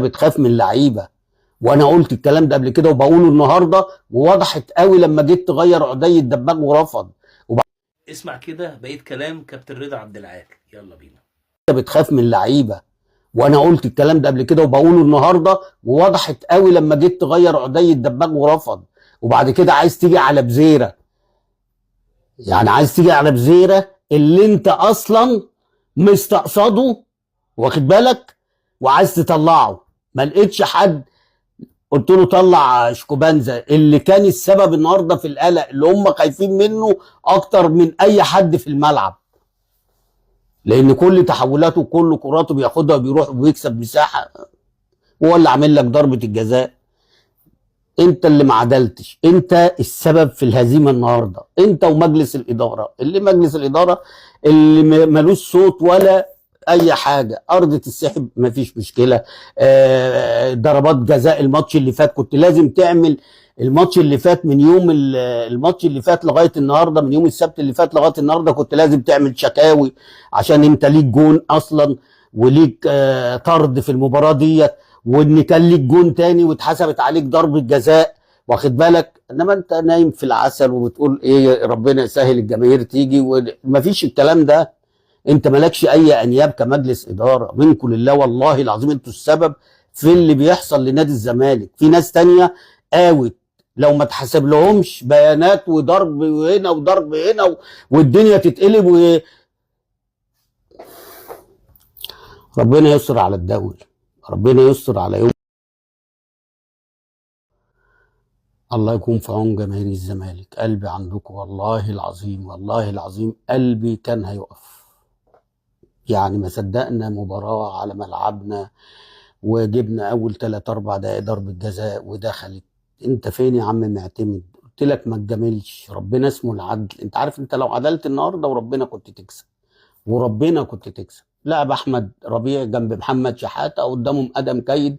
بتخاف من اللعيبة، وانا قلت الكلام ده قبل كده وبقوله النهارده، ووضحت قوي لما جيت تغير عدي الدباغ ورفض. اسمع كده بقية كلام كابتن رضا عبد العال، يلا بينا. انت بتخاف من اللعيبة، وانا قلت الكلام ده قبل كده وبقوله النهارده، ووضحت قوي لما جيت تغير عدي الدباغ ورفض. وبعد كده عايز تيجي على بزيره، يعني عايز تيجي على بزيره اللي انت اصلا مستقصده، واخد بالك، وعايز تطلعه. ما لقيتش حد، قلت له طلع شيكوبانزا اللي كان السبب النهارده في القلق اللي هم خايفين منه اكتر من اي حد في الملعب، لان كل تحولاته وكل كراته بياخدها وبيروح وبيكسب مساحة، هو اللي عامل لك ضربه الجزاء. انت اللي ما عدلتش، انت السبب في الهزيمة النهارده، انت ومجلس الادارة، اللي مجلس الادارة اللي ملوش صوت ولا اي حاجة. ارض السحب مفيش مشكلة، ضربات جزاء الماتش اللي فات كنت لازم تعمل. الماتش اللي فات من يوم الماتش اللي فات لغاية النهارده، من يوم السبت اللي فات لغاية النهارده كنت لازم تعمل شكاوي، عشان انت ليك جون اصلا وليك طرد في المباراة ديت، وان كان ليك جون تاني واتحسبت عليك ضربه جزاء، واخد بالك. انما انت نايم في العسل وبتقول ايه ربنا يسهل الجماهير تيجي، ومفيش الكلام ده. انت مالكش اي انياب كمجلس ادارة، منكم لله والله العظيم انتوا السبب في اللي بيحصل لنادي الزمالك. في ناس تانية قاوت لو ما تحسب لهمش بيانات وضرب هنا وضرب هنا والدنيا تتقلب ربنا يستر على الدوري، ربنا يستر على يوم. الله يكون في عون جماهير الزمالك. قلبي عندكم والله العظيم، والله العظيم قلبي كان هيقف. يعني ما صدقنا مباراة على ملعبنا وجبنا أول 3-4 دقايق ضربة جزاء ودخلت. أنت فين يا عم معتمد؟ قلت لك ما تجاملش، ربنا اسمه العدل. أنت عارف أنت لو عدلت النهارده وربنا كنت تكسب، وربنا كنت تكسب. لعب أحمد ربيع جنب محمد شحاتة قدامهم أدم كيد،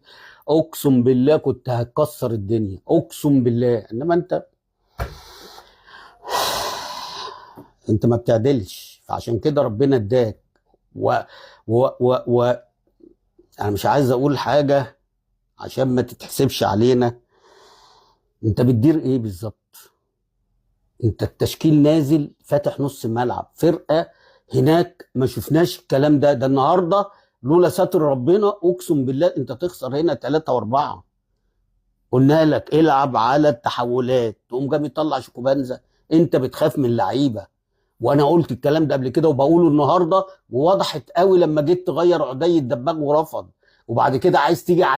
أقسم بالله كنت هتكسر الدنيا، أقسم بالله. إنما أنت ما بتعدلش، فعشان كده ربنا اداك. و و و و انا مش عايز اقول حاجة عشان ما تتحسبش علينا. انت بتدير ايه بالظبط؟ انت التشكيل نازل فاتح نص الملعب، فرقه هناك ما شفناش الكلام ده. ده النهارده لولا ستر ربنا اقسم بالله انت تخسر هنا 3 و4. قلنا لك العب على التحولات، تقوم جاي يطلع شيكوبانزا. انت بتخاف من اللعيبة، وانا قلت الكلام ده قبل كده وبقوله النهارده، ووضحت قوي لما جيت تغير عدي الدباغ ورفض. وبعد كده عايز تيجي